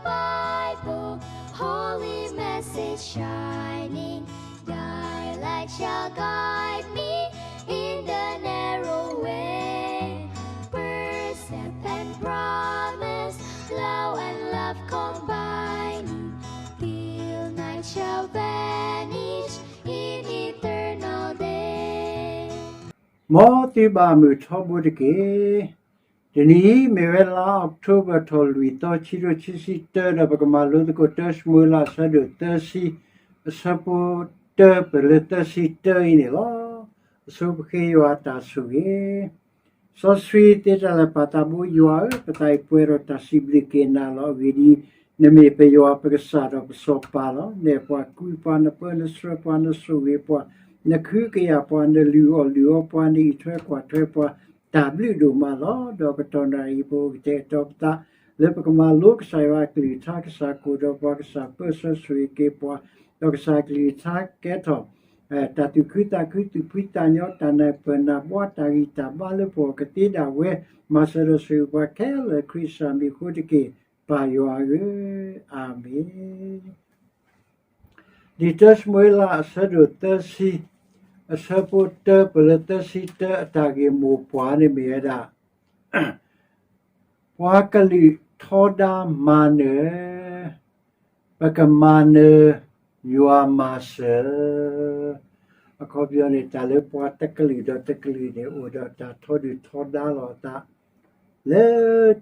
Bible, holy message shining, thy light shall guide me in the narrow way. Precept and promise, law and love combining, till night shall vanish in eternal day. မ်သုဘၣ်မုာ်ထီဘိတက့ၢ်. တနံၤအံၤ မ့ၢ်ဝဲလါအီးကထိဘၢၣ် ထီၣ်လွံၢ်သီ ခံကထိခံဆံတၢ ဒီးပကမၤလိသကိး တၢၡမူၤအ့လး အဆၢဒိၣ်သၢဆံ အဆၢဖိတၢ ပၢၢ်လၢသၢဆံတၢအံၤန့ၣ်လီၤ. အဆိပဃ့ယွၤအတၢ်ဆိၣ်ဂ့ၤ. စီဆှံသ့တၢ်လၢာ် ပၢ်သးဘိယွၤဧၢ, ပသးအံၤပှဲၤဒီးတၢ်စံးဘျုးက့ၤနၤလီၤ. အဂ့ၢ်ဒ်အံၤ, နမ့ၢ်ပယွၤပကစၢ်ဒီးပစီၤပၤလီၤ. နအဲၣ်ပှၤကွံပှၤ နပၢနဆှၢပှၤ နဆိၣ်ဂ့ၤပှၤ, နကဟုကယာ်ပှၤ နလုၢ်အီၣ်လုၢ်အီပှၤ နအံးထွဲကွၢ်ထွဲပှၤ, တၢ်ဘျုးဒိၣ်မးလီၤ. ဒီးကတီၢ်နၣ်ရံၣ်အံၤ ပအိၣ်ကတဲာ်ကတီၤပသး လၢပကမၤလိကစၢ်ယွၤအကလုၢ်ကထါ, ကစၢ်ကအိၣ်ဒီးပှၤ, ကစၢ်ပၢဆှၢဆိၣ်ဂ့ၤက့ၤပှၤ, ဒီးကစၢ်အကလုၢ်ကထါကဲထီၣ် တၢ်သူၣ်ခုသးခု သူၣ်ဖှံသးညီ တၢ်နၢ်ပၢၢ်နၢ်ဘှါ တၢ်ဂံၢ်တၢ်ဘါလၢပဂီၢ်ကသ့ဒၣ်ဝဲ, မၤစၢၤဒီးဆိၣ်ဂ့ၤပှၤခဲလၢာ် ခရံာ်ကစၢ်မံၤအဃိတက့ၢ်, ပၢ်ယွၤဧၢ, အၤမ့ၣ်. ဒ်တၢၡမူၤအ့လး အဆၢဒိၣ်သၢဆံ အဆၢဖိတၢ ပၢၢ်လၢသၢဆံတၢ အတၢ်ဂ့ၢ်မိၢ်ပှၢ်န့ၣ်မ့ၢ်ဝဲဒၣ် ပှၤကလုာ်ထီဒါမၤနၢၤ, ပကမၤနၢၤယွၤမၤစၢၤ. အခီပညီန့ၣ် တၢ်လၢပှၤတကလုာ်ဒီးတကလုာ်န့ၣ် အိၣ်ဒီးတၢ်ထီဒုၣ်ထီဒါလိာ်အသး လၢ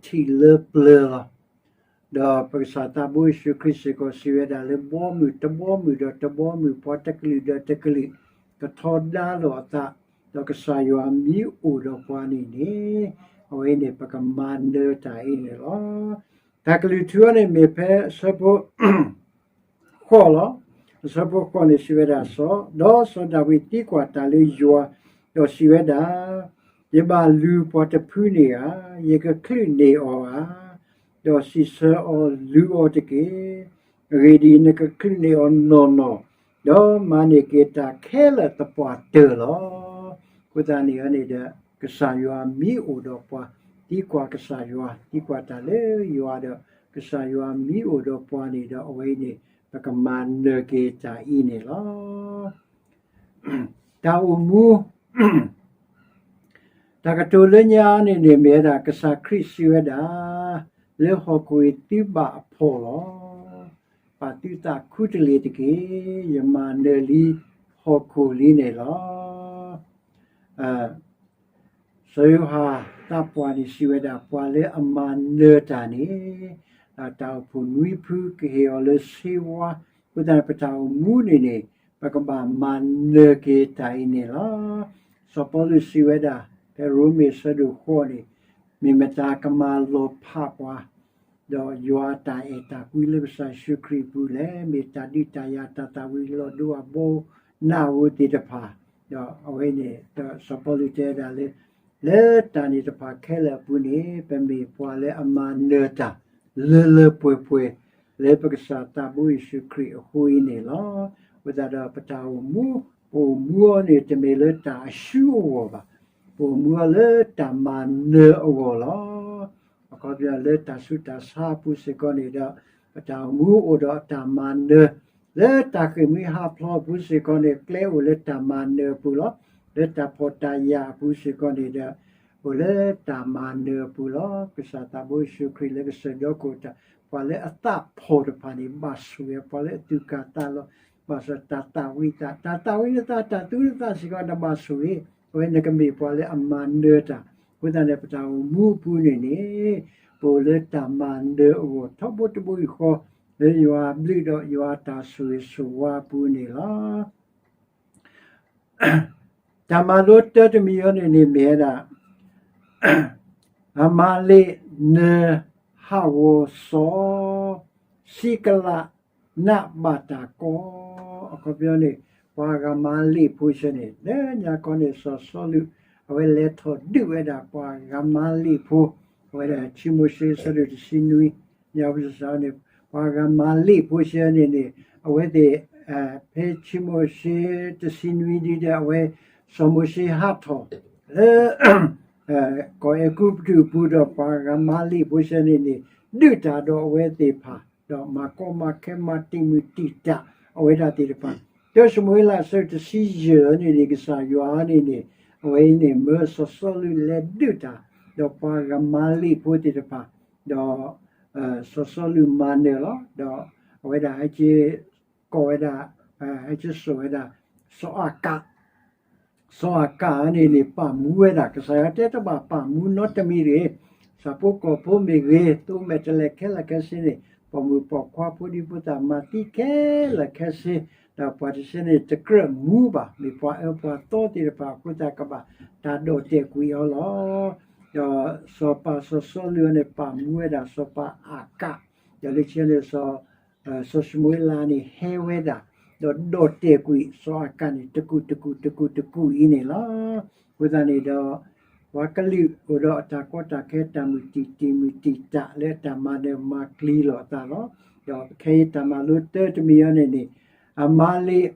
ထံးလၢပျၢၤလီၤ. ဒီးပကစၢ်သးဘိယ့ၣ်ၡူးခရံာ်စ့ၢ်ကီးစံးဝဲဒၣ်လၢ ဘီမုၢ်တဘီမုၢ်ဒီးတဘီမုၢ် ပှၤတကလုာ်ဒီးတကလုာ် ကထီဒါလိာ်အသး, ဒီးကစၢ်ယွၤမ့ၢ်အိၣ်ဒီးပှၤန့ၣ်န့ၣ်, အဝဲအံၤန့ၣ် ပကမၤနၢၤတၢ်အံၤန့ၣ်လီၤ. တၢ်ကလုၢ်ထူအံၤန့ၣ်မ့ၢ်ဖဲအဆၢဖိ ဃိးလီၤ. အဆၢဖိဃိးန့ၣ်စံးဝဲဒၣ်စီၤ, ဒီးစီၤဒၤဝံးသံကွၢ်တၢ်လၢယွၤ, ဒီးစံးဝဲဒၣ်, ယဘၣ်လူၤပှၤတဖုန့ၣ်ဧါ, ယကချုးန့ၢ်အီၤဧါ, ဒီးစံးဆၢအီၤ, လူၤအီၤတက့ၢ်. အဂ့ၢ်ဒ်အံၤ, နကချုးန့ၢ်အီၤနီၢ်နီၢ်, ဒီးမၤန့ၢ်က့ၤတၢ်ခဲလၢာ်သပှၢ်တၢၢ်လီၤ. အဃိသတးန့ၣ်န့ၣ်ဒီး ကစၢ်ယွၤမ့ၢ်အိၣ်ဒီးပှၤ, သံကွၢ်ကစၢ်ယွၤ, သံကွၢ်တၢ်လၢယွၤဒီး ကစၢ်ယွၤမ့ၢ်အိၣ်ဒီးပှၤန့ၣ်ဒီး အဝဲအံၤန့ၣ် ပကမၤနၢၤက့ၤတၢ်အံၤန့ၣ်လီၤ. တၢ်အိၣ်မူ တၢ်ကတိၤလၢညါန့ၣ်န့ၣ်မ့ၢ်ဝဲဒၣ် ကစၢ်ခရံာ်စံးဝဲဒၣ်, လၢဟီၣ်ခိၣ်အံၤသုဘၣ်အဖှီၣ်လီၤ. ပာ်သုသးခူတလ့ၢ်တက့ၢ်, ယမၤနၢၤလံဟီၣ်ခိၣ်လံန့ၣ်လီၤ. စီၤယိၤဟၣ်သးပှၢ်န့ၣ်စံးဝဲဒၣ် ပှၤလၢအမၤနၢၤတၢ်န့ၣ်, တၢ်အိၣ်ဖှိၣ်နွံဖုကဟ့ၣ်အီၤလၢစ့ဝါ, အဃိသတးန့ၣ် ပတၢ်အိၣ်မူန့ၣ်န့ၣ် ပကဘၣ်မၤနၢၤက့ၤတၢ်အံၤန့ၣ်လီၤ. စီၤပီလူးစံးဝဲဒၣ် ဖဲရိမ့ၤအဆၢဒိၣ်ဃိးန့ၣ်, မ့ၢ်မတၤကမၤလီၤဖးပှၤ ဒီးယွၤအတၢ်အဲၣ်တၢ်ကွံလၢကစၢ်ယ့ၣ်ၡူးခရံာ်အပူၤလဲၣ်. မ့ၢ်တၢ်ဒုးတၢ်ယၤ တၢ်သၣ်ဝံၤလီၤဒိအဘိနၢ်ဧိၤသ့ၣ်တဖၣ်, ဒီးအဝဲန့ၣ် စီၤပီလူးတဲဝဲဒၣ်လၢ လၢတၢ်န့ၣ်တဖၣ်ခဲလၢာ်အပူၤန့ၣ် ပမ့ၢ်ပှၤလၢအမၤနၢၤတၢ် လၢလၢပှဲၤပှဲၤ လၢပကစၢ်သးဘိယ့ၣ်ၡူးခရံာ်အဃိအံၤန့ၣ်လီၤ. အဃိသတးဒီးပတၢ်အိၣ်မူ, ပအိၣ်မူအီၤန့ၣ် တမ့ၢ်လၢတၢ်အရှုံးအဂီၢ်ဘၣ်. ပအိၣ်မူအီၤလၢတၢ်မၤနၢၤအဂီၢ်လီၤ. အခီပညီလၢတၢ်ဆူးတၢ်ဆါအပူၤစ့ၢ်ကီးန့ၣ်ဒီး ပတၢ်အိၣ်မူအိၣ်ဒီးအတၢ်မၤနၢၤ, လၢတၢ်ဃ့ၢ်မှံဟးဖျိးအပူၤစ့ၢ်ကီးန့ၣ် ကျဲအိၣ်လၢတၢ်မၤနၢၤအပူၤလီၤ. လၢတၢ်ဖှီၣ်တၢ်ယာ်အပူၤစ့ၢ်ကီးန့ၣ်ဒီး အိၣ်လၢတၢ်မၤနၢၤအပူၤလီၤ. ကစၢ်သးဘိယ့ၣ်ၡူးခရံာ်လၢကစၢၢ်ဒီခိၣ်တၢ် ပှၤလၢအသးဖှီၣ်တဖၣ်န့ၣ် ဘၣ်ဆိၣ်ဂ့ၤ, ပှၤလၢအသူၣ်ကၢ်သးလီၤ ဘၣ်ဆိၣ် တၢ်သၣ်ဝံၤသး, တၢ်သၣ်ဝံၤနသး တၢ်သူနသးစ့ၢ်ကီး နဘၣ်ဆိၣ်ဂ့ၤ, အဝဲနကမ့ၢ်ပှၤလၢအမၤနၢၤတၢ်. အဃိသတးန့ၣ် ပတၢ်အိၣ်မူအပူၤန့ၣ်န့ၣ် ပအိၣ်လၢတၢ်မၤနၢၤအဂီၢ် ထီဘိတဘိယူၢ်ဃီ လၢယွၤအဘျုးဒီးယွၤအတၢ်ဆိၣ်ဂ့ၤဆိၣ်ဝါအပူၤန့ၣ်လီၤ. တၢ်မၤလိတၢတမံၤအံၤန့ၣ်န့ၣ်မ့ၢ်ဝဲဒၣ် အမၤလ့ၣ်နၢၤဟးဂီၤစီၤ, စံးကလးနးဘၣ်တၢ်ကီ, အခီပညီန့ၣ် ပှၤဂၤမၤလ့ၣ်ဖိဆၢန့ၣ် လၢညါခီန့ၣ် စီၤစီလူး အဝဲလဲၤထီၣ်ဒုးဝဲဒၣ်ပှၤဂၤမၤလ့ၣ်ဖိ, အဝဲဒၣ် ခံမိၤၡ့ အဆၢဒိၣ်တဆံနွံ ညါဝံၤစးန့ၣ် ပှၤဂၤမၤလ့ၣ်ဖိဆၢန့ၣ်န့ၣ် အဝဲသ့ၣ် ဖဲခံမိၤၡ့ တဆံနွံဒ်ဒီး အဝဲ စီၤမိၤၡ့ဟးထီၣ် လၢ ကီၢ်အဲၤကူပတူးအပူၤဒီး ပှၤဂၤမၤလ့ၣ်ဖိဆၢန့ၣ်န့ၣ် ဒုးတၢ်ဒီးအဝဲသ့ၣ်တဖၣ်, ဒီးမၤကီမၤခဲမၤတံာ်မုၢ်တံာ်တၢ်အဝဲဒၣ်သ့ၣ်တဖၣ်, တၢၡမူၤအ့လးအဆၢတဆံယဲၢ်န့ၣ်န့ၣ် ကစၢ်ယွၤန့ၣ်န့ၣ် အဝဲအံၤန့ၣ် မၢစီၤစီလူးလဲၤဒုးတၢ်, ဒီးပှၤဂၤမၤလ့းဖိသ့ၣ်တဖၣ်, ဒီး စီၤစီလူးမၤနၢၤလီၤ. ဒီးအဝဲဒၣ်ဟဲက့ၤ ကိးဝဲဒၣ်, ဟဲက့ၤစိာ်ဝဲဒၣ် စီၤအၤကး, စီၤအၤကးန့ၣ်န့ၣ် ပာ်မူဝဲဒၣ်, ကစၢ်ယွၤတဲတဘၣ်ပာ်မူနီတမံၤတဂ့ၤ, ဆၣ်ဖိကီၢ်ဖိမ့ၢ်ဂ့ၤ, သိမဲာ်တဲးလဲးခဲလၢာ်ခဲဆ့န့ၣ် ပိာ်မုၣ်ပိာ်ခွါဖိဒံဖိသၣ်မၤသံခဲလၢာ်ခဲဆ့, ဒီးပှၤတဆ့န့ၣ် တကြၢးမူဘၣ်, မ့ၢ်ပှၤအၢပှၤသီသ့ၣ်တဖၣ်အဃိသတး ကဘၣ်တၢ်ဒီၣ်တဲာ်ကွံာ်အီၤလီၤ. ဒီးစီၤပၤစီၤစီလူးန့ၣ် ပာ်မူဝဲဒၣ်စီၤပၤအၤကး, ဒီးလၢခံန့ၣ် စီၤၡမူၤအ့လးန့ၣ် ဟဲဝဲဒၣ်, ဒီးဒီၣ်တဲာ်ကွံာ်စီၤအၤကးန့ၣ် တကူာ်တကူာ်တကူာ်တကူာ်အံၤန့ၣ်လီၤ. အဃိသတးန့ၣ်ဒီး ပှၤကလုာ်အိၣ်ဒီးအတၢ်ကီတၢ်ခဲတၢ်မုၢ်တံာ်တံာ်မုၢ်တံာ်တၢ်လၢအတၢ်မၤနၢၤမၤကျံၤလိာ်အသးလီၤ. ဒီးခဲအံၤတၢ်မၤလိတၢ်တမံၤအံၤန့ၣ်န့ၣ် အမၤလ့း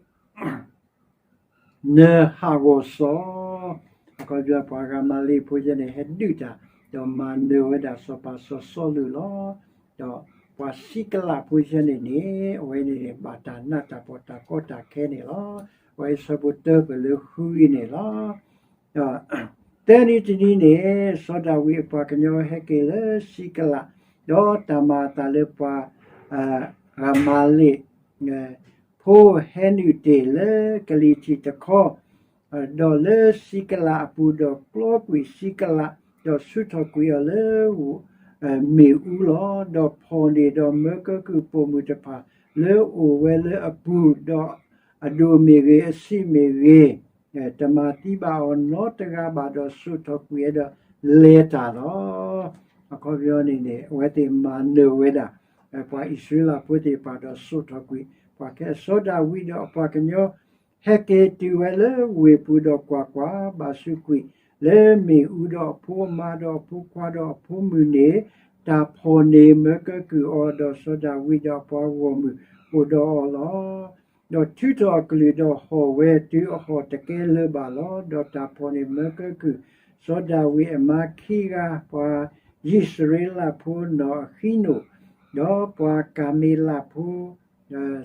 နၢၤဟးဂီၤစီၤ, အခီပညီပှၤဂၤမၤလ့းဖိယဲန့ၣ် ဟဲဒုးတၢ်, ဒီးမၤနၢၤဝဲဒၣ်စီၤပၤစီၤစီလူးလီၤ. ဒီးပှၤစံးကလးဖိယဲန့ၣ်န့ၣ် အဝဲန့ၣ်န့ၣ် ဘၣ်တၢ်နးတၢ်ဖှီၣ်တၢ်ကီတၢ်ခဲန့ၣ်လီၤ. အဝဲအဆၢဖိတၢပၢၢ်လၢဃုအံၤန့ၣ်လီၤ. ဒီး သၢနံၤတနံၤန့ၣ် စီၤဒၤဝံးအပှၤကညီဟဲက့ၤလၢစံးကလး, ဒီးတၢ်မၤအသးလၢပှၤ ဂၤမၤလ့း ဖိဟဲနုာ်တ့ၢ်လၢကလံၤထံးတခီ, ဒီးလၢစံးကလးအပူၤ, ဒီးကျီကွံာ်စံးကလး, ဒီးဆူးထီၣ်ကွံာ်အီၤလၢ မ့ၣ်အူလီၤ. ဒီးဖီၣ်န့ၢ်ဒီးမၢကၢကုၢ်ပိာ်မုၣ်တဖၣ် လၢအအိၣ်ဝဲလၢအပူၤ, ဒီးအဒိၣ်မ့ၢ်ဂ့ၤ, အဆံးမ့ၢ်ဂ့ၤ, တမၤသံဘၣ်အီၤနီတဂၤဘၣ်, ဒီးစိာ်ထီၣ်ကွံာ်ဝဲဒီးလဲၤတၢ်လီၤ. အခီပညီန့ၣ်န့ၣ် အဝဲသ့ၣ်မၤနၢၤဝဲဒၣ် ပှၤအံၣ်စရ့လးဖိသ့ၣ်တဖၣ်ဒီးစိာ်ထီၣ်ကွံာ်, ပှၤခဲအံၤစီၤဒၤဝံးဒီးအပှၤကညီ ဟဲက့ၤတုၤဝဲလၢဝ့ၢ်ပူၤဒီးကွၢ်ကွၢ်, ဘၣ်ဆူးကွံာ်လၢမ့ၣ်အူ, ဒီးအဖိအမါ, ဒီးအဖိခွါ, ဒီးအဖိမုၣ်န့ၣ် တၢ်ဖီၣ်န့ၢ်မၢကၢကုၢ်အီၤ, ဒီးစီၤဒၤဝံးဒီးအပှၤဂီၢ်မုၢ်အိၣ်ဒီးအီၤလီၤ. ဒီးထုးထီၣ်အကလုၢ်ဒီးဟီၣ်ဝဲတုၤအဟီၣ်တကဲလၢၤဘၣ်လီၤ. ဒီးတၢ်ဖီၣ်န့ၢ်မၢကၢကုၢ်, စီၤဒၤဝံးအမါခံဂၤ, ပှၤယံးစရ့လးဖိနီၢ်အဃံနိၣ်, ဒီးပှၤကၤမ့လးဖိ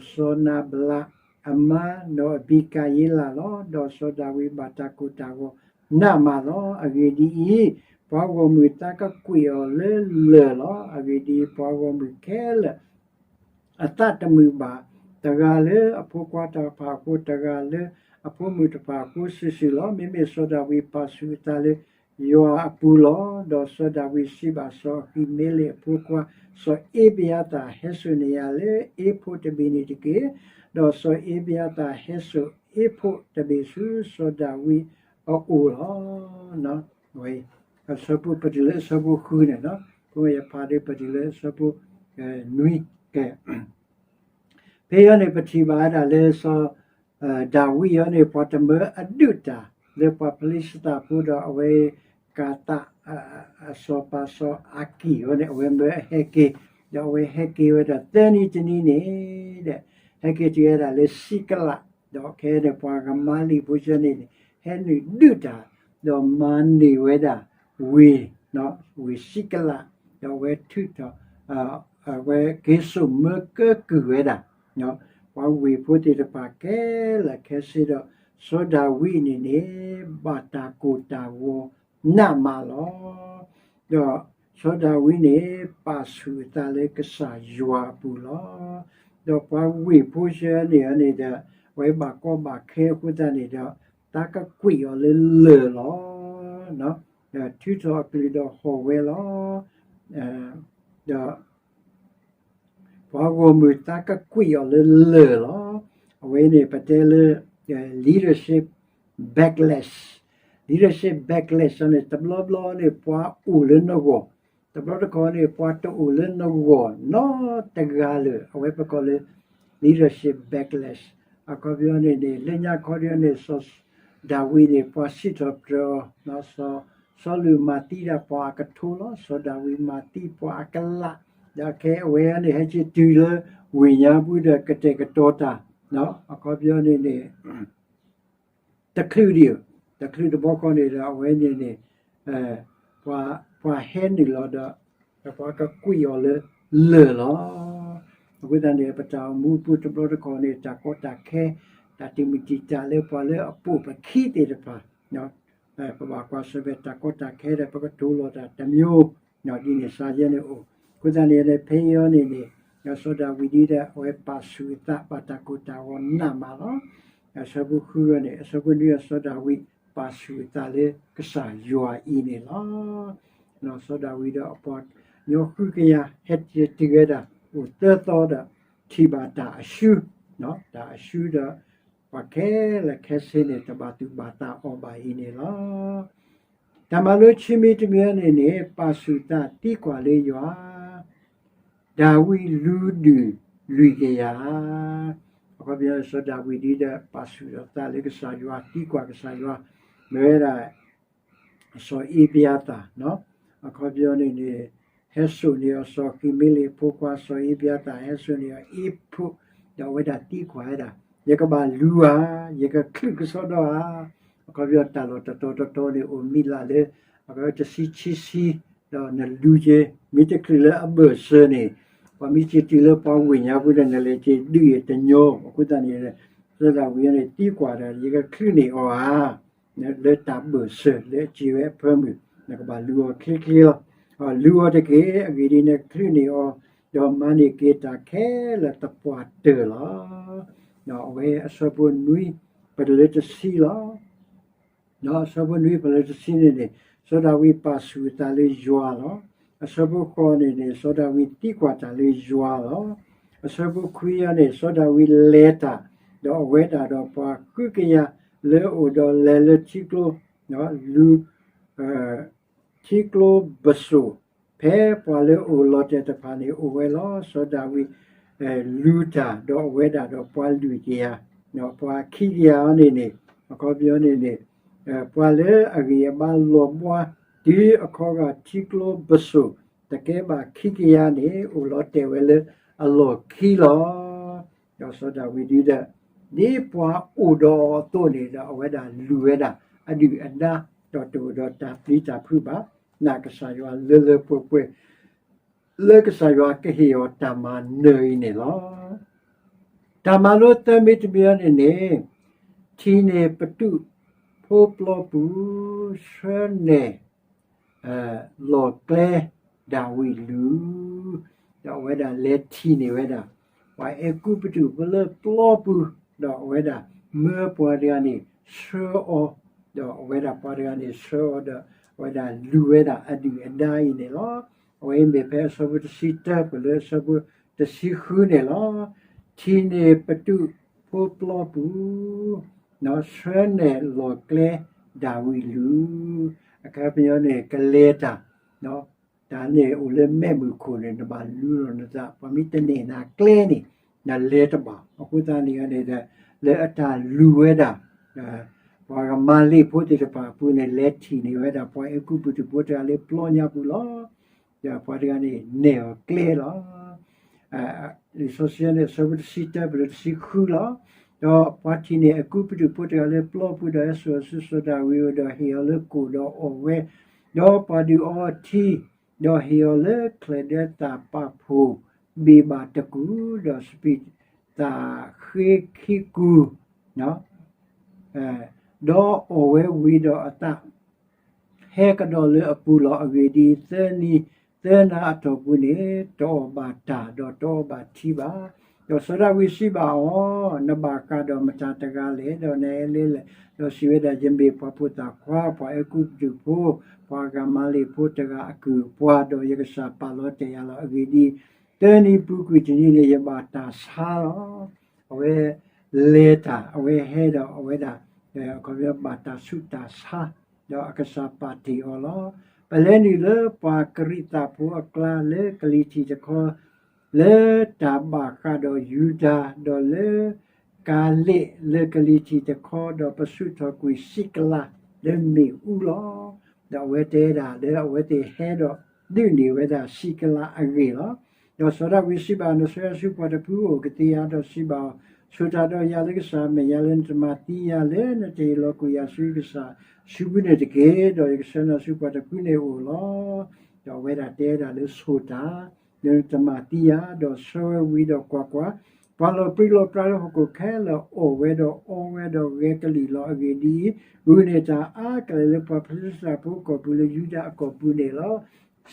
စီၤနၤဘလးအမါနီၢ်အဘံကၤယ့လးလီၤ. ဒီးစီၤဒၤဝံးဘၣ်တၢ်ကိၢ်တၢ်ဂီၤနးမးလီၤ. အဂ့ၢ်ဒ်အံၤ, ပှၤဂီၢ်မုၢ်သးကကွံာ်အီၤလၢလၢၢ်လီၤ. အဂ့ၢ်ဒ်အံၤ, ပှၤဂီၢ်မုၢ်ခဲလၢာ် အသးတမုာ်ဘၣ်, တဂၤလၢအဖိခွါတဖၣ်အဃိ, တဂၤလၢအဖိမုၣ်တဖၣ်အဃိစုာ်စုာ်လီၤ. မ့မ့ၢ်စီၤဒၤဝံးပာ်ဆူၣ်အသးလၢယွၤအပူၤလီၤ. ဒီးစီၤဒၤဝံးစံးဘၣ်စီၤအဃံမ့လ့းအဖိခွါ, စီၤအ့ဘယၤသၣ်, ဟဲစိာ်န့ၢ်ယၤလၢအ့ဖိးတဘ့ၣ်န့ၣ်တက့ၢ်. ဒီးစီၤအ့ဘယၤသၣ်ဟဲစိာ်အ့ဖိးတဘ့ၣ်ဆူစီၤဒၤဝံးအအိၣ်လီၤ. အဝဲ အဆၢဖိ ပတုၤလၢအဆၢဖိဃုန့ၣ်လီၤ. အဃိယဖးဒ်ပတုၤလၢအဆၢဖိ နွံကဲ ဖဲအံၤန့ၣ် ပထံၣ်ဘၣ်ဝဲဒၣ်လၢစီၤ ဒၤဝံးအံၤန့ၣ် ပှၤတမၢအဒုးတၢ်လၢပှၤဖလံးစတံဖိဒီး အဝဲကၤသး အစီၤပၤစီၤအၤကံၣ်အံၤန့ၣ် အဝဲမၢအဟဲက့ၤ, ဒီးအဝဲဟဲက့ၤဝဲဒၣ်သၢနံၤတနံၤန့ၣ် ဒီး ဟဲက့ၤတုၤဝဲဒၣ်လၢစံးကလး, ဒီးခဲအံၤန့ၣ် ပှၤဂၤမၤလ့းဖိဆၢန့ၣ်န့ၣ် ဟဲနုာ်ဒုးတၢ် ဒီးမၤန့ၢ်ဝဲဒၣ်ဝ့ၢ်, ဝ့ၢ်စံးကလး, ဒီးအဝဲထုးထီၣ် အဝဲက့ၤစိာ်မၢကၢကုၢ်ဝဲဒၣ် ပှၤဝ့ၢ်ဖိသ့ၣ်တဖၣ်ခဲလၢာ်ခဲဆ့ဒီး စီၤဒၤဝံးန့ၣ်န့ၣ် ဘၣ်တၢ်ကိၢ်တၢ်ဂီၤနးမးလီၤ. ဒီးစီၤဒၤဝံးန့ၣ် ပာ်ဆူၣ်အသးလၢကစၢ်ယွၤအပူၤလီၤ. ဒီးပှၤဝ့ၢ်ဖိဆၢန့ၣ်န့ၣ်ဒီး အဝဲဘၣ်ကီဘၣ်ခဲအဃိသတးန့ၣ်ဒီး သးကကွံာ်အီၤလၢလၢၢ်လီၤ. ဒီးထုးထီၣ်အကလုၢ်ဒီးဟီၣ်ဝဲလီၤ. ဒီး ပှၤဂီၢ်မုၢ်သးကကွံာ်အီၤလၢလၢၢ်လီၤ. အဝဲန့ၣ်ပတဲလၢ leadership backlash, leadership backlash န့ၣ် တဘျီဘျီန့ၣ် ပှၤအိၣ်လၢနဂီၢ်, တဘျီတခီန့ၣ် ပှၤတအိၣ်လၢနဂီၢ်နီတဂၤလၢၤ, အဝဲပကိးလၢ leadership backlash. အခီပညီန့ၣ်န့ၣ် လၢညါခီဒ်န့ၣ် စီၤဒၤဝံးန့ၣ် ပှၤစံးထီၣ်ပတြၢၤအီၤ, စီၤစီလူးမၤသံဒၣ်ပှၤအကထိလီၤ. စီၤဒၤဝံးမၤသံပှၤအကလး, ဒီးခဲအဝဲန့ၣ် ဟဲက့ၤတုၤလၢဝ့ၢ်ညါပူၤဒီးကတဲာ်ကတီၤတၢ်, အခီပညီန့ၣ်န့ၣ် တချုးဒံး, တချုးတဘျီဃီန့ၣ်ဒီး အဝဲန့ၣ်န့ၣ် ပှၤဟဲနုာ်လီၤဒီး ဒီးပှၤကကွံာ်အီၤလၢလၢၢ်လီၤ. အဃိသတးန့ၣ် ပတၢ်အိၣ်မူပူၤတဘျီတခီၣ်န့ၣ် တၢ်ကီတၢ်ခဲ, တၢ်တမုာ်တံာ်တာ်လၢပှၤလၢအပိာ်ပခံသ့ၣ်တဖၣ် ပဘၣ်ကွၢ်ဆၢၣ်မဲာ်တၢ်ကီတၢ်ခဲဒီး ပကတိၤလီၤတၢ်တမျိုး ဒ်န့ၣ်စ့ၢ်ကီးန့ၣ်အိၣ်. အဃိသတးန့ၣ် ဖဲအံၤအီၤန့ၣ်န့ၣ် စီၤဒၤဝံးဒ်ဒီးအဝဲပာ်ဆူၣ်အသး ဘၣ်တၢ်ကိၢ်တၢ်ဂီၤနးမးလီၤ. အဆၢဖိဃုအီၤန့ၣ် အဆၢဖိနွံအီၤ စီၤဒၤဝံးပာ်ဆူၣ်အသးလၢကစၢ်ယွၤအံၤန့ၣ်လီၤ. စီၤဒၤဝံးဒီးအပှၤကညီဃုကယၤ ဟဲတုၤဝဲဒၣ် အိၣ်သၢသီဒီး ထံၣ်ဘၣ်တၢ်အၡူ တၢ်အၡူဒီး ပှၤခဲလၢာ်ခဲဆ့န့ၣ် တဘၣ်သူၣ်ဘၣ်သးအီၤဘၣ်အံၤန့ၣ်လီၤ. တၢ်မၤလိခံမံၤတမံၤန့ၣ်န့ၣ် ပာ်ဆူၣ်သးသံကွၢ်လၢယွၤ, ဒၤဝံးလူၤဒုၣ်လွံၢ်ကယၤ. အခီပညီ စီၤဒၤဝံးဒ်ဒီး ပာ်ဆူၣ်ဒီးသးလၢကစၢ်ယွၤ သံကွၢ်ကစၢ်ယွၤ, မ့ၢ်ဝဲဒၣ် စီၤအ့ဘြၤသၣ်, အခီပညီန့ၣ်န့ၣ် ဟဲစိာ်န့ၢ်အီၤစီၤဃံမ့လ့းအဖိခွါ စီၤအ့ဘြၤသၣ် ဟဲစိာ်န့ၢ်အီၤအ့ဖူး, ဒီးအဝဲဒၣ်သံကွၢ်ဝဲဒၣ်, ယကဘၣ်လူၤဧါ, ယကချုးကစီဒီဧါ. အခီပညီတၢ်လီၢ်တတီၤတတီၤန့ၣ် အိၣ်မံၤလၢ်လၢ အဝဲတဆံခံဆံ, ဒီးနလူၤက့ၤ မ့ၢ်တချုးလၢအဘၢၣ်စၢၤန့ၣ်, ပှၤမ့ၢ်စ့ၤတုၤလၢပှၤဝ့ၢ်ညါပူၤဒီး နလဲၤက့ၤဒုးအတညီ, အဃိသတးန့ၣ် စီၤဒၤဝံးန့ၣ်သံကွၢ်ဒီး ယကချုးန့ၢ်အီၤဧါ လၢတၢ်ဘၢၣ်စၢၤလၢအစ့ၤဝဲအဖၢမုၢ်, နကဘၣ်လူၤအီၤချ့ချ့လီၤ. လူၤအီၤတက့ၢ်, အဂ့ၢ်ဒ်အံၤ, နကချုးန့ၢ်အီၤ, ဒီးမၤန့ၢ်က့ၤတၢ်ခဲလၢာ်သပှၢ်တၢၢ်လီၤ. အဝဲအဆၢဖိနွံ ပတုၤလၢတဆံလီၤ. ဒီးအဆၢဖိနွံ ပတုၤလၢတဆံန့ၣ်န့ၣ် စီၤဒၤဝံးပာ်ဆူၣ်အသးလၢယွၤလီၤ. အဆၢဖိဃိးန့ၣ်န့ၣ် စီၤဒၤဝံးသံကွၢ်တၢ်လၢယွၤလီၤ. အဆၢဖိခွံအံၤန့ၣ် စီၤဒၤဝံးလဲၤတၢ်, ဒီးအဝဲဒၣ်ဒီးပှၤဃုကယၤလၢအအိၣ်ဒီးလဲၤလၢထံကျိ, လူၤ ထံကျိပစိာ်, ဖဲပှၤလၢအအိၣ်လီၤတဲာ်တဖၣ်န့ၣ်အိၣ်ဝဲလီၤ. စီၤဒၤဝံး လူၤတၢ်ဒီးအဝဲဒၣ်ဒီးပှၤလွံၢ်ကယၤ, ပှၤခံကယၤအံၤန့ၣ်န့ၣ် အခီပညီန့ၣ်န့ၣ် ပှၤလၢအဂံၢ်အဘါလီၤဘှါ တုၤအခီဂာ်ထံကျိပစိာ် တကဲဘၣ်ခံကယၤန့ၣ် အိၣ်လီၤတဲာ်ဝဲလၢအလီၢ်ခံလီၤ. ဒီးစီၤဒၤဝံးဒ်ဒီး ဒ်ပှၤအိၣ်ဒီးအသိးန့ၣ်ဒီး အဝဲဒၣ်လူၤဝဲဒၣ်အဒုၣ်အဒါ ဒီးတအိၣ်ဒီးတၢ်ပျံၤတၢ်ဖုးဘၣ်, နာ်ကစၢ်ယွၤလၢလၢပှဲၤပှဲၤ လၢကစၢ်ယွၤကဟ့ၣ်အီၤတၢ်မၤနၢၤအံၤန့ၣ်လီၤ. တၢ်မၤလိသၢမံၤတမံၤအံၤန့ၣ်န့ၣ် ထံၣ်န့ၢ်ပတုာ်ဖိပျီပူၤ ဆှၢနဲၣ် လီၢ်ကျဲဒၤဝံးလူၤ, ဒီးအဝဲဒၣ်လဲၤထံၣ်န့ၢ်ဝဲဒၣ် ပှၤအဲၤကူပတူးဖိလၢပျီပူၤ, ဒီးအဝဲဒၣ်မၢပှၤတဂၤန့ၣ်ဆှၢအီၤ, ဒီးအဝဲဒၣ်ပှၤတဂၤန့ၣ်ဆှၢအီၤဒီး အဝဲဒၣ်လူၤဝဲဒၣ်အဒုၣ်အဒါအံၤန့ၣ်လီၤ. အဝဲအံၤမ့ၢ်ဖဲအဆၢဖိတဆံတၢ ပတုၤလၢအဆၢဖိတဆံဃုန့ၣ်လီၤ. ထံၣ်န့ၢ်ပတုာ်ဖိပျီပူၤ ဆှၢနဲၣ်လီၢ်ကျဲဒၤဝံးလူၤ, အခီပညီန့ၣ် ကလဲၤတၢ်, တၢ်န့ၣ်အိၣ်လၢမဲးမုၢ်ခိၣ်န့ၣ် နဘၣ်လူၤလီၤနသး, ပှၤမ့ၢ်တနဲၣ်နၤကျဲန့ၣ် နလဲၤတဘၣ်. အဃိသတးန့ၣ်န့ၣ်ဒီး လၢအတၢ်လူၤဝဲဒၣ် ပှၤကမၤလ့ၣ်ဖိသ့ၣ်တဖၣ်အပူၤန့ၣ် လဲၤထံၣ်န့ၢ်ဝဲဒၣ် ပှၤအဲၤကူပတူးဖိတဂၤလၢပျီညါပူၤလီၤ. ဒီးပှၤတဂၤန့ၣ်နဲၣ်အီၤကျဲလီၤ. လံာ်စီဆှံန့ၣ် အဆၢဖိတဆံတၢ ပတုၤလၢတဆံဃုလီၤ. ဒီးပှၤထံၣ်န့ၢ်အဲၤကူပတူးဖိတဂၤလၢပျီပူၤ ဒီးဟဲစိာ်အီၤဆူစီၤဒၤဝံးအအိၣ် ဒီးဟ့ၣ်အီၤလၢကိၣ်ဒီးအီၣ်ဝဲ, ဒီးပှၤဒုးအီထံ, ဒီးဟ့ၣ်အီၤလၢချၢၣ်ဒၢသၣ်ပာ်ဖှိၣ်ဘ့ၣ်ဘၣ်တကူၣ်, ဒီးစပံးသၣ်ဃ့ခံကူ, ဒီးအီၣ်ဝဲဝံၤဒီးအသး ဟဲကဒီးလၢအပူၤလီၤ. အဂ့ၢ်ဒ်အံၤ, သၢနံၤသၢနၤအတီၢ်ပူၤန့ၣ် တအီၣ်ဘၣ်တၢ် ဒီးတအီဘၣ်ထံဘၣ်. ဒီးစီၤဒၤဝံးစံးဘၣ်အီၤ, နဘၣ်ဃးဒီးမတၤတဂၤလဲၣ်, ဒီးနဟဲလၢလဲၣ်. ဒီးစံးဝဲဒၣ်, ယမ့ၢ်ပှၤဖိသၣ်ခွါ, ပှၤအဲၤကူပတူးဖိ, ပှၤဂၤမၤလ့ၣ်ဖိတဂၤအကုၢ်အပှၤ, ဒီးယကစၢ်ပာ်လီၤတဲာ်ယၤလီၤ. အဂ့ၢ်ဒ်အံၤ, သၢနံၤပူၤကွံာ်တနံၤန့ၣ် ယဘၣ်တၢ်ဆါလီၤ. အဝဲလဲၤတၢ်, အဝဲဟဲဒီးအဝဲဒၣ် အခီပညီဘၣ်တၢ်ဆူးတၢ်ဆါ, ဒီးအကစၢ်ပာ်တ့ၢ်အီၤလီၤ. ပလဲၤနုာ်လၢပှၤကရံးသးဖိအကျါလၢကလံၤထံးတခီ, လၢတၢ်ဘၣ်ဃးဒီးယူဒၤ, ဒီးလၢကၤလ့းလၢကလံၤထံးတခီ, ဒီးပဆူးထီၣ်ကွံာ်စံးကလးလၢမ့ၣ်အူလီၤ. ဒီးအဝဲတဲဒၣ်လၢအဝဲသ့ၣ်ဟဲဒီးဒုးန့ၢ်ဝဲဒၣ်စံးကလးအဂ့ၢ်လီၤ. ဒီးစီၤဒၤဝံးစံးဘၣ်, နဆှၢယၤဆူပှၤတဖုအအိၣ်ကသ့ဧါ, ဒီးစံးဘၣ်အီၤ, ဆိၣ်တၢ်ဒီးယၤလၢကစၢ်အမဲာ်ညါလၢနတမၤသံယၤလၢနတဟ့ၣ်လီၤကွံာ်ယၤဆူယကစၢ်စုပူၤန့ၣ်တက့ၢ်. ဒီးယကဆှၢနၤဆူပှၤတဖုန့ၣ်အအိၣ်လီၤ. ဒီးအဝဲဒၣ်တဲဒၣ်လၢဆိၣ်တၢ်, ဒီးနတမၤသံယၤ, ဒီးဆှၢဝဲဝံၤဒီးကွၢ်ကွၢ်, ပှၤလီၤပြံလီၤပြါလၢဟီၣ်ခိၣ်ခဲလၢာ်အီၣ်ဝဲဒီးအီဝဲဒီးဂဲၤကလံၣ်လီၤအဂ့ၢ်ဒ်အံၤ, မုၢ်န့ၢ်တၢ်အါကလဲာ်လၢပှၤဖလံးစတံဖိကီၢ်ပူၤလၢယူဒၤအကီၢ်ပူၤန့ၣ်လီၤ.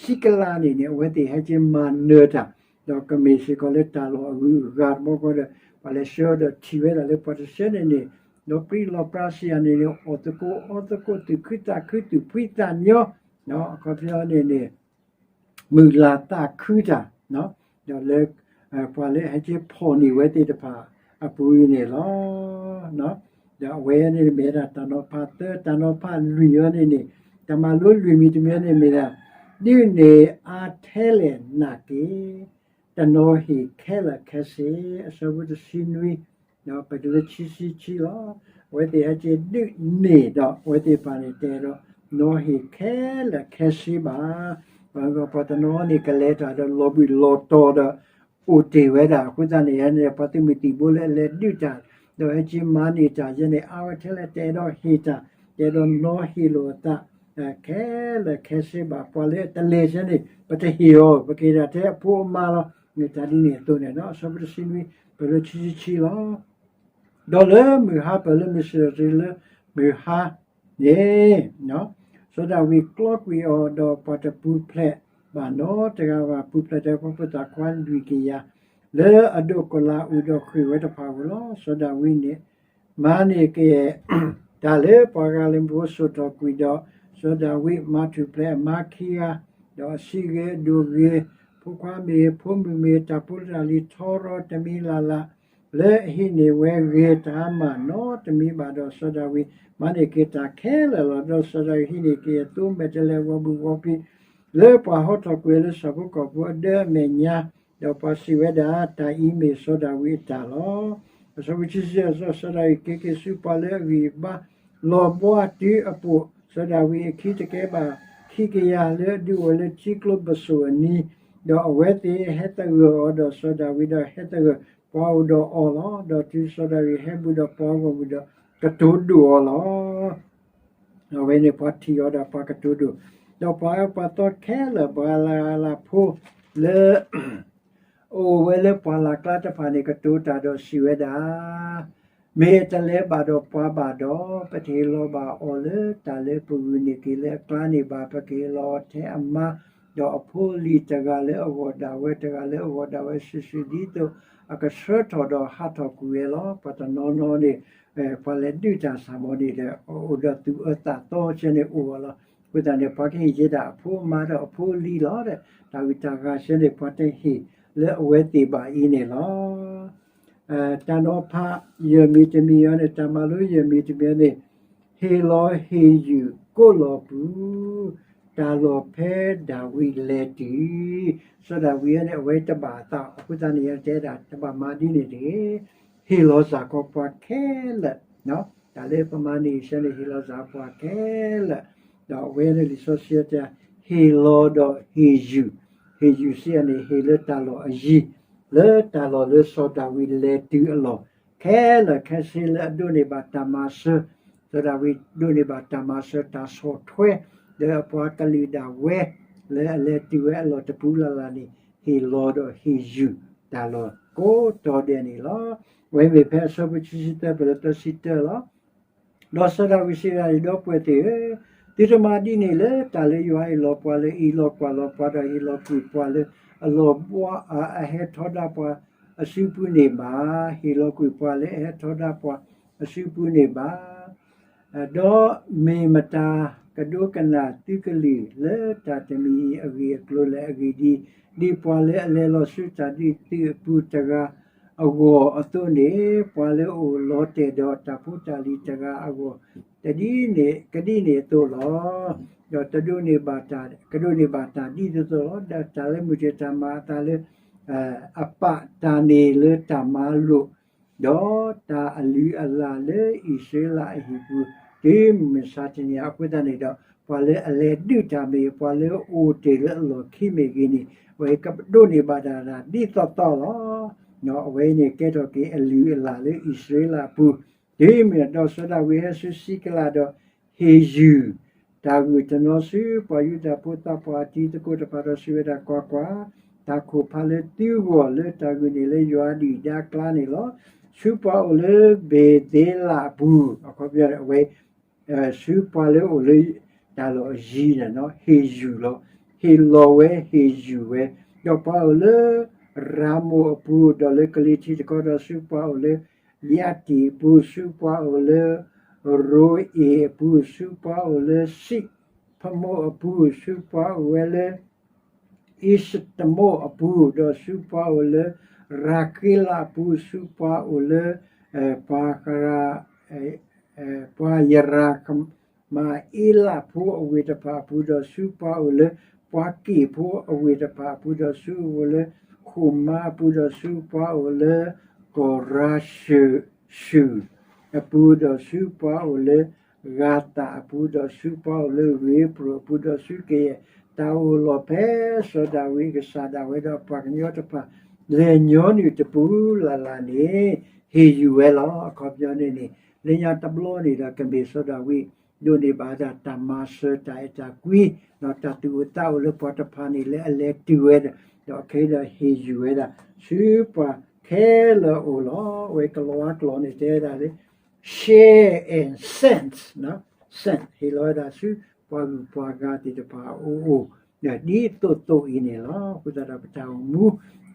စံးကလးန့ၣ်န့ၣ် အဝဲသ့ၣ်ဟဲက့ၤမၤနၢၤတၢ်, ဒီးကမ့ၢ်စ့ၢ်ကီးလၢတၢ်လီၢ်အဂုၤအဂၤတဘျီဃီဒီး ပှၤလဲၤဆှၢဒီးထံၣ်ဝဲဒၣ်လၢပှၤတဆှၢန့ၣ်န့ၣ်, ဒီးပြံလီၤပြါစံးယၤန့ၣ်န့ၣ် အီၣ်သကိးအီသကိးသူၣ်ခုသးခုသူၣ်ဖှံသးညီ, အခီပညီန့ၣ်န့ၣ် မုာ်လၤသးခုတၢ်, ဒီးလၢ ပှၤလၢအဟဲက့ၤဖီၣ်န့ၢ်ဝဲသ့ၣ်တဖၣ်အပူၤအံၤန့ၣ်လီၤ. ဒီးအဝဲန့ၣ်မ့ၢ်ဒၣ်တၢ်နီၤဖးသၢ, တၢ်နီၤဖးလွံၢ်အံၤန့ၣ်န့ၣ်, တၢ်မၤလိလွံၢ်မံၤတမံၤန့ၣ်မ့ၢ်ဒၣ်, ဒုးန့ၢ်အါထဲလဲၣ်နာ်က့ၤ, တနီၤဟ့ၣ်ခဲလၢာ်ခဲဆ့, အဆၢဖိတဆံနွံ ဒီးပတုၤလၢခံဆံခံလီၤ. အဝဲသ့ၣ်ဟဲက့ၤဒုးန့ၢ်ဒီး အဝဲသ့ၣ်တဖၣ်န့ၣ် တအဲၣ်ဒိးနီၤဟ့ၣ်ခဲလၢာ်ခဲဆ့ဘၣ်. ပှၤတနီၤန့ၣ် ကလဲၤတၢ်ဒီးလီၤဘှံးလီၤတီၤဒီး အိၣ်တ့ၢ်ဝဲဒၣ်အဃိသတးန့ၣ်န့ၣ် ပှၤသုးမုၢ်သံၣ်ဘိလၢအလဲၤဒုးတၢ် ဒီးဟဲက့ၤမၤန့ၢ်တၢ်ယဲန့ၣ် အါဝဲထဲလဲၣ် တအဲၣ်ဒိးဟ့ၣ်တၢ်, တအဲၣ်ဒိးနီၤဟ့ၣ်လိာ်အသး ခဲလၢာ်ခဲဆ့ဘၣ်. ပှၤလၢအတလဲၤဆဲန့ၣ် ပတဟ့ၣ်အီၤ, ပကဟ့ၣ်ဒၣ်ထဲအဖိအမါလီၤ. မ့ၢ်တၢ်ဒ်န့ၣ်အသိးန့ၣ်ဒီး အဆၢဖိတဆံနွံ ပတုၤလၢခံဆံခံလီၤ. ဒီးလၢမုၢ်ဟါပၢၢ်လၢမုၢ်ဆ့ၣ်ထီၣ်တုၤလၢမုၢ်ဟါန့ၣ်, စီၤဒၤဝံးကျီကွံာ်အီၤဒီးပှၤတပူၤဖျဲးဘၣ်နီတဂၤဘၣ်, ပူၤဖျဲးထဲပှၤဖိသၣ်ခွါလွံၢ်ကယၤ လၢအဒိးကီၤလၤအူးဒီးဃ့ၢ်ဝဲတဖၣ်ဧိၤလီၤ. စီၤဒၤဝံးန့ၣ် မၤန့ၢ်က့ၤ တၢ်လၢပှၤဂၤလၢမူဖိစိာ်ထီၣ်ကွံာ်ဒီး, စီၤဒၤဝံးမၤထူၣ်ဖျဲးအမါခံဂၤ, ဒီးအဆံးဂ့ၤအဒိၣ်ဂ့ၤ, ဖိခွါမ့ၢ်ဂ့ၤ, ဖိမုၣ်မ့ၢ်ဂ့ၤ, တၢ်ဖိတၢ်လံၤထီရီတမံၤလၢ်လၢ် လၢအဟံးန့ၢ်ဝဲဂ့ၤတၢ်မၤနီတမံၤဘၣ်ဒီး စီၤဒၤဝံးမၤန့ၢ်က့ၤတၢ်ခဲလၢာ်လီၤ. ဒီးစီၤဒၤဝံးဟံးန့ၢ်က့ၤအသိမဲာ်တဲးလဲးဂီၤဘုၣ်ဂီၤဖံး လၢပှၤဟီထီၣ်ကွံာ်လၢစီၤဖိကီၢ်ဖိအဒၢအမဲာ်ညါ, ဒီးပှၤစံးဝဲဒၣ်, တၢ်အံၤမ့ၢ်စီၤဒၤဝံးအတၢ်လီၤ. အဆၢဖိခံဆံ, စီၤဒၤဝံးက့ၤက့ၤဆူပှၤလၢအဂံၢ်အဘါလီၤဘှါတုၤအပိာ်, စီၤဒၤဝံးအခံတကဲဘၣ်ခံကယၤလၢအဒုးအိၣ်လၢထံကျိဘစိၣ်အနံၤ, ဒီးအဝဲသ့ၣ်ဟဲသဂၢၢ်အီၤ, ဒီးစီၤဒၤဝံးဒီးဟဲသဂၢၢ်ပှၤအိၣ်ဒီးအီၤလီၤ. ဒီးတုၤစီၤဒၤဝံးဟဲဘူးဒီးပှၤဂီၢ်မုၢ်ဒီးကတိၤဒိၣ်အီၤလီၤ. အဝဲန့ၣ်ပှၤထံၣ်အီၤဒီးပှၤကတိၤဒိၣ်, ဒီးပှၤအၢပှၤသီခဲလၢာ် ပှၤလၢ်လၢ်ဖိလၢ အအိၣ်ဝဲလၢပှၢ်လၢ်ကျါတဖၣ်န့ၣ် ကတိၤတၢ်ဒီးစံးဝဲဒၣ်, မ့ၢ်အတလဲၤဘၣ်ဒီးပှၤဘၣ်ဒီး, ပတဟ့ၣ်လီၤဘၣ်အီၤလၢတၢ်လၢပဂုာ်န့ၢ်က့ၤလၢအကျါန့ၣ်ဘၣ်. ပကဟ့ၣ်လီၤအီၤထဲအမါ, ဒီးအဖိအလံၤတဂၤလၢအဂီၢ်ဒၣ်ဝဲ, တဂၤလၢအဂီၢ်ဒၣ်ဝဲ, စုာ်စုာ်ဒ်သိးအကဆှၢထီၣ်ဒီးဟးထီၣ်ကွံာ်ဝဲလီၤ. ပှၤတနီၤနီၤန့ၣ် ပှၤလဲၤဒုးတၢ်စ့ၢ်မ့ၢ်န့ၣ်ဒီး အိၣ်ဒီးသူၣ်အၢသးသီဆဲန့ၣ်အိၣ်အီၤလီၤ. အဃိသတးန့ၣ် ပှၤကဟ့ၣ်က့ၤဒၣ်အဖိအမါဒီးအဖိအလံၤလီၤ. တၢ်ဂံၢ်တၢ်ဂၤဆဲန့ၣ် ပှၤတဟ့ၣ်လၢအဝဲသ့ၣ်ဘၣ်အံၤန့ၣ်လီၤ. တၢ်နီၤဖးယဲၢ်မံၤတမံၤအံၤန့ၣ်, တၢ်မၤလိယဲၢ်မံၤတမံၤန့ၣ်, ဟ့ၣ်လီၤဟ့ၣ်ယုၢ်ကိးလီၤပူၤ, တၢ်လီၢ်ဖဲဒၤဝံးလဲၤတုၤ, စီၤဒၤဝံးန့ၣ် အဝဲတဘၣ်အသး အဃိသတးန့ၣ် ယတဲဒၣ်တဘၣ်မၤဒ်န့ၣ်တဂ့ၤ, ဟ့ၣ်လီၤစ့ၢ်ကီးပှၤခဲလၢာ်, တၢ်လၢပမၤန့ၢ်ဆဲန့ၣ် ဟ့ၣ်လီၤစ့ၢ်ကီးပှၤခဲလၢာ်, ဒီးအဝဲန့ၣ်လံာ်စီဆှံတဲ ဟ့ၣ်လီၤဒီးဟ့ၣ်ယုၢ်, ဟ့ၣ်ယုၢ်စံးန့ၣ် ဟ့ၣ်လၢတၢ်လီၢ်အယံၤ, လၢတၢ်လီၢ်လၢစီၤဒၤဝံးလဲၤတုၤအလီၢ်, ခဲလၢာ်ခဲဆ့လၢအဒိးန့ၢ်ဘၣ်တၢ်မၤစၢၤ, စီၤဒၤဝံးဒိးန့ၢ်ဘၣ်တၢ်မၤစၢၤတၢ်ဆီၣ်ထွဲ, လၢအပှၤကလုာ်ဒၣ်ဝဲ, လၢအလဲၤတုၤဝဲအလီၢ်တပူၤလၢ်လၢ်န့ၣ် ဟ့ၣ်လီၤဒီးဟ့ၣ်ယုၢ်တၢ်လီၢ်ကိးတီၤဒဲးန့ၣ်လီၤ. အဝဲမ့ၢ်ဖဲအဆၢဖိခံဆံသၢ ပလၢသၢဆံတၢလီၤ. ဒီးစီၤဒၤဝံးစံးဝဲဒၣ်, ဒီပုၢ်ဝဲၢ်သ့ၣ်ဧၢ, သုတမၤဒ်န့ၣ်လၢတၢ်လၢယွၤဟ့ၣ်လီၤပှၤလၢအံၤ, လီၤကွၢ်လီၤပှၤဒီးဟ့ၣ်လီၤကွံာ်ပှၤလၢအလီၤဘှါ, အဟဲထီဒါပှၤအစုပူၤန့ၣ်ဘၣ်, ဟ့ၣ်လီၤကွံာ်ပှၤလၢအဟဲထီဒါပှၤအစုပူၤန့ၣ်ဘၣ်. ဒီးမ့ၢ်မတၤကဒိကနၣ်သုကလုၢ်လၢတၢ်တမံၤအံၤအဂ့ၢ်အကျိၤလဲၣ်. အဂ့ၢ်ဒ်အံၤ, ဒ်ပှၤလၢအလဲၤလီၤဆူတၢ်ဒုးသုးအပူၤတဂၤအဂီၢ်အသိးန့ၣ်, ပှၤလၢအအိၣ်လီၤတဲာ်ဒီးတၢ်ဖိတၢ်လံၤတဂၤအဂီၢ် တဒ်န့ၣ်, ကဒ်န့ၣ်အသိးလီၤ. ဒီးတဒိးန့ၢ်ဘၣ်တၢ်, ကဒိးန့ၢ်ဘၣ်တၢ်ဒ်သိးသိးလီၤ. ဒီးတၢ်လၢမုၢ်တ့ၢ်တၢ်မၤအသးလၢ အပာ်တၢ်န့ၣ်လၢတၢ်မၤလိာ်, ဒီးတၢ်အလုၢ်အလၢ်လၢအံၣ်စရ့လးအဟံၣ်ပူၤ တုၤမုၢ်မဆါတနံၤအဃိသတးန့ၣ်ဒီး, ပှၤလၢအလဲၤဒုးတၢ်မ့ၢ်ဂ့ၤ, ပှၤလၢအအိၣ်တ့ၢ်လၢအလီၢ်ခံမ့ၢ်ဂ့ၤန့ၣ်, အဝဲကဒိးန့ၢ်ဘၣ်တၢ်ဒ်သိးသိးလီၤ. အဝဲန့ၣ်ကဲထီၣ်က့ၤအလုၢ်အလၢ်လၢအံၣ်စရ့လးအပူၤ, တုၤမ့ၢ်ဒီးစီၤဒၤဝံးဟဲဆူစံးကလးဒီးဟ့ၣ်ယုၢ် တၢ်ဂုာ်တနီၤဆူပှၤယူဒၤဖိသးပှၢ်အတံၤသကိးတဖၣ်ဒီးစံးဝဲဒၣ်, ကွၢ်ကွၢ်, တၢ်ခိၣ်ဖးလၢသုဂီၢ်လၢတၢ်ဂုာ်န့ၣ်လၢယွၤအဒုၣ်အဒါအကျါန့ၣ်လီၤ. ဆူပှၤအိၣ်လၢဘ့ၤသ့လးအပူၤ, အခီပညီအဝဲ ဆူပှၤလၢအိၣ်လၢတၢ်လီၢ်အယံၤန့ၣ် ဟ့ၣ်ယူၢ်လီၤ, ဟ့ၣ်လီၤဝဲ ဟ့ၣ်ယူၢ်ဝဲ, ဒီးပှၤအိၣ်လၢရၤမိၣ်အပူၤ, ဒီးလၢကလံၤထံးတခီဒီးဆူပှၤအိၣ်လၢယးတံၢ်အပူၤ, ဆူပှၤအိၣ်လၢရိအ့ၣ်အပူၤ, ဆူပှၤအိၣ်လၢစံးဖမိၢ်အပူၤ, ဆူပှၤအိၣ်ဝဲလၢ အ့ၡတမိၣ်အပူၤ, ဒီးဆူပှၤအိၣ်လၢရၤဃ့လးအပူၤ, ဆူပှၤအိၣ်လၢ ပှၤရၤ ပှၤယရၤမၤအ့လးဖိအဝ့ၢ်တဖၣ်အပူၤ, ဒီးဆူပှၤအိၣ်လၢပှၤက့ၣ်ဖိအဝ့ၢ်တဖၣ်အပူၤ, ဒီးဆူအိၣ်လၢဃိၣ်မါအပူၤ, ဒီးဆူပှၤအိၣ်လၢကီၢ်ရၤၡူၢ်အပူၤ, ဒီးဆူပှၤအိၣ်လၢဂၤသၣ်အပူၤ, ဒီးဆူပှၤအိၣ်လၢဂ့ၤပြၢၢ်အပူၤ, ဒီးဆူကယဲၢ်တၢ်အိၣ်လီၢ်ဖဲစီၤဒၤဝံးအကစၢ်ဒၣ်ဝဲဒီးပှၤကညီတဖၣ် လဲၤညီနုၢ်တပူၤလၢ်လၢ်န့ၣ် ဟ့ၣ်ယူၢ်ဝဲလီၤ. အခီပညီန့ၣ်န့ၣ် လၢညါတဘျီန့ၣ်ဒီး ကမ့ၢ်စီၤဒၤဝံး ဒိးန့ၢ်ဘၣ်ဒၣ်တၢ်မၤစၢၤ တၢ်အဲၣ်တၢ်ကွံ, ဒီးတၢ်သူၣ်အိၣ်သးအိၣ်လၢပှၤတဖၣ်န့ၣ် လၢအလဲၤတုၤဝဲဒီး ဒီးခဲဒီးဟ့ၣ်ယူၢ်ဝဲဒၣ် ဆူပှၤခဲလၢာ်အအိၣ်လီၤ. အဝဲကလံးဝါကျိာ်န့ၣ်တဲဝဲဒၣ်လၢ share and send, send ဟ့ၣ်လီၤဝဲဒၣ်ဆူပှၤဂုၤပှၤဂၤသ့ၣ်တဖၣ်အအိၣ် ဒ်သိးသိးအံၤန့ၣ်လီၤ. အဃိသတးဒီးပတၢ်အိၣ်မူ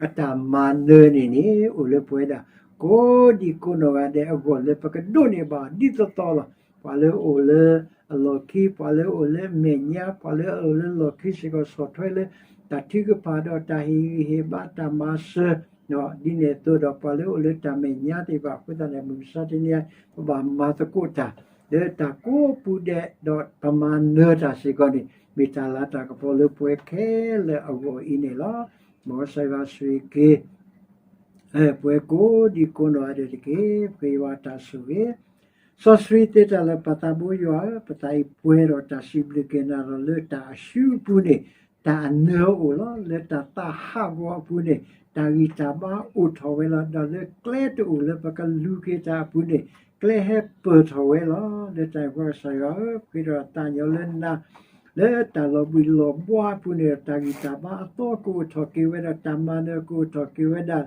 အတၢ်မၤနၢၤန့ၣ်န့ၣ် အိၣ်လၢပဝဲဒၣ် ကိးဒံကိးနီၢ်ဂၤဒဲးအဂီၢ်လၢပကဒိးန့ၢ်ဘၣ်ဒ်သိးသိးလီၤ. ပှၤလၢအအိၣ်လၢအလီၢ်ခံ, ပှၤလၢအအိၣ်လၢအမဲာ်ညါ, ပှၤလၢအအိၣ်လၢလီၢ်ခံစ့ၢ်ကီး ဆီၣ်ထွဲလၢတၢ်ထုကဖၣ်ဒီးတၢ်ဟ့ၣ်ဂံၢ်ဟ့ၣ်ဘါတၢ်မၤစၢၤ ဒ်န့ၣ်အသိးဒီး ပှၤလၢအအိၣ်လၢတၢ်မဲာ်ညါသ့ၣ်တဖၣ်အဃိသတးန့ၣ် မုၢ်မဆါတနံၤအံၤ ပဘၣ်မၤသကိးတၢ် လၢတၢ်ကိးပူၤဒဲး ဒီးပမၤနၢၤတၢ်စ့ၢ်ကီးန့ၣ် မ့ၢ်တၢ်လၤတၢ်ကပီၤလၢပဝဲခဲလၢာ်အဂီၢ်အံၤန့ၣ်လီၤ. မ်ကစၢ်ယွၤဆိၣ်ဂ့ၤက့ၤ ပဝဲကိးဒံကိးနီၢ်ဂၤဒဲးတက့ၢ်. ပဃ့ယွၤတၢ်ဆိၣ်ဂ့ၤ စီဆှံသ့တၢ်လၢာ် ပၢ်သးဘိယွၤဧၢ, ပသးအံၤပှဲၤဒီးတၢ်စံးဘျုးက့ၤနၤလီၤ. လၢတၢ်အစုအပူၤန့ၣ် တၢ်အနၢၤအိၣ်လီၤ. လၢတၢ်သးဟးဂီၤအပူၤန့ၣ် တၢ်ဂံၢ်တၢ်ဘါအိၣ်ထီၣ်ဝဲလီၤ. ဒီးလၢကျဲတအိၣ်လၢပကလူၤက့ၤတၢ်အပူၤန့ၣ် ကျဲဟဲပၢၢ်ထီၣ်ဝဲလီၤ. လၢတၢ်အံၤပှၤကစၢ်ယွၤဧၢ, ပဃ့ဒီးသးညီလၢနၤ လၢတၢ်လီၤဘှံးလီၤဘှါအပူၤန့ၣ်ဒီး တၢ်ဂံၢ်တၢ်ဘါအသီကအိၣ်ထီၣ်က့ၤဝဲဒီး တၢ်မၤနၢၤကအိၣ်ထီၣ်က့ၤဝဲဒၣ်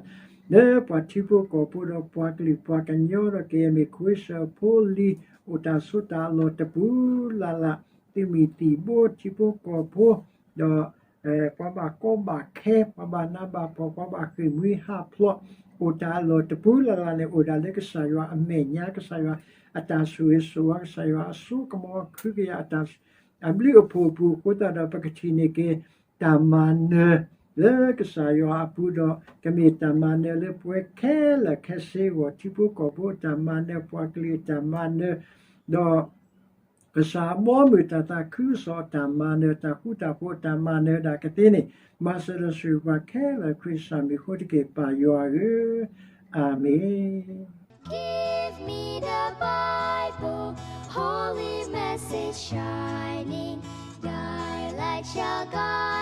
လၢပှၤထံဖိကီၢ်ဖိဒီးပှၤကလုာ်ပှၤကညီဒီး ကယဲၢ်မ့ၢ်ခိအ့ၡၢၣ်ဖိလံၤ အိၣ်တၢ်ဆိးတၢ်အလီၢ်တပူၤလၢ်လၢ် သုးမုၢ်သံၣ်ဘိထံဖိကီၢ်ဖိ ဒီး ပှၤဘၣ်ကီဘၣ်ခဲ ပှၤဘၣ်နးဘၣ်ဖှီၣ် ပှၤဘၣ်ဃ့ၢ်မှံဟးဖျိး အိၣ်တၢ်အလီၢ်တပူၤလၢ်လၢ်န့ၣ် အိၣ်ဒၣ်လၢကစၢ်ယွၤအမဲာ်ညါ ကစၢ်ယွၤအတၢ်ဆိၣ်ဂ့ၤဆိၣ်ဝါ ကစၢ်ယွၤအစိကမီၤ အခူကယာ်အတၢ် အဘျုးအဖှိၣ်အပူၤအဃိသတးဒီး ပကထံၣ်န့ၢ်က့ၤ တၢ်မၤနၢၤလၢကစၢ်ယွၤအပူၤဒီး ကမ့ၢ်တၢ်မၤနၢၤလၢပဝဲခဲလၢာ်ခဲဆ့အဂီၢ် ထံဖိကီၢ်ဖိအတၢ်မၤနၢၤ ပှၤကလုာ်အတၢ်မၤနၢၤ ဒီး ကစၢ်အဘီအမုၢ်တၢ်သးခုကစီၣ်အတၢ်မၤနၢၤ တၢ်ဃူတၢ်ဖိးအတၢ်မၤနၢၤဒၣ်ကသ့န့ၣ် မၤစၢၤဒီးဆိၣ်ဂ့ၤပှၤခဲလၢာ် ခရံာ်ကစၢ်မံၤအဃိတက့ၢ် ပၢ်ယွၤဧၢ, အၤမ့ၣ်. Give me the Bible, holy message shining, thy light shall guide